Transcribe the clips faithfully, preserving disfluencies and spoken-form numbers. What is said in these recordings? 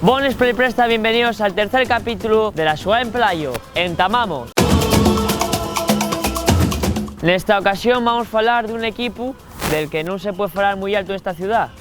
Bones pel presta, bienveníos al tercer capítulo de la Xugada en Playo. ¡Entamamos! Nesta ocasión vamos falar d'un equipu del que nun se puede falar mui alto nesta ciudá.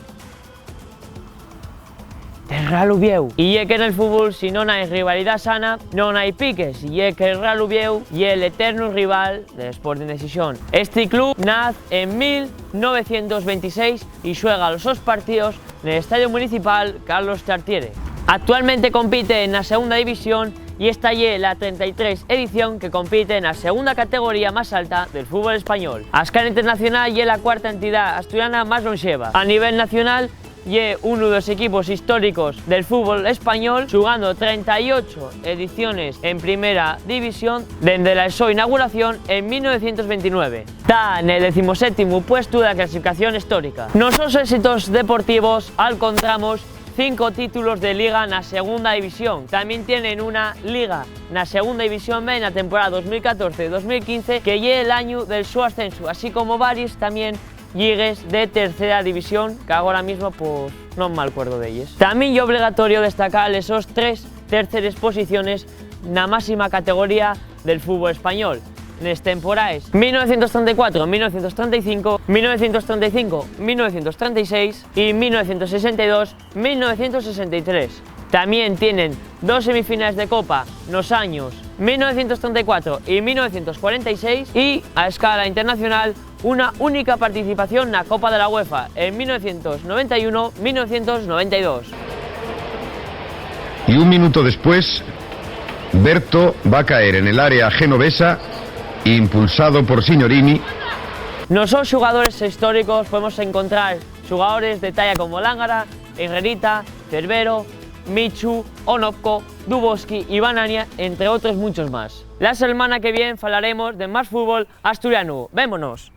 Del Real Uviéu. Y ye que nel fútbol, si non hai rivalidá sana, non hai piques. Y ye que el Real Uviéu ye l'eternu rival del Sporting de Xixón. Esti club naz en mil novecientos ventiséis y xuega los sos partíos nel Estadio Municipal Carlos Tartiere. Actualmente compite na Segunda División y esta ye la trenta y tres edición que compite na segunda categoría más alta del fútbol español. A escala internacional ye la cuarta entidá asturiana más lonxeva. A nivel nacional, ye unu de los equipos históricos del fútbol español, xugando trenta y ocho ediciones en Primera División dende la so inauguración en mil novecientos ventinueve. Ta nel decimoséptimu puestu de la clasificación histórica. Nos sos éxitos deportivos alcontramos cinco títulos de Liga na Segunda División. Tamién tienen una Liga na Segunda División B na temporada dos mil catorce dos mil quince, que ye l'añu del so ascensu, así como varios tamién lligues de Tercera División, que agora mismo, pos, non m'alcuerdo d'elles. Tamién ye obligatorio destacar les sos tres terceres posiciones na máxima categoría del fútbol español, nes temporaes mil novecientos trenta y cuatro mil novecientos trenta y cinco, mil novecientos trenta y cinco mil novecientos trenta y seis y mil novecientos sesenta y dos mil novecientos sesenta y tres. Tamién tienen dos semifinales de Copa nos años mil novecientos trenta y cuatro y mil novecientos cuarenta y seis y, a escala internacional, una única participación na Copa de la UEFA en mil novecientos noventa y uno mil novecientos noventa y dos. Y un minuto después, Berto va a caer en el área genovesa, impulsado por Signorini. Nos sos xugadores históricos podemos encontrar xugadores de talla como Lángara, Herrerita, Cerbero, Michu, Onopko, Duboski y Banania, entre otros muchos más. La selmana que vien falaremos de más fútbol asturianu. ¡Vémonos!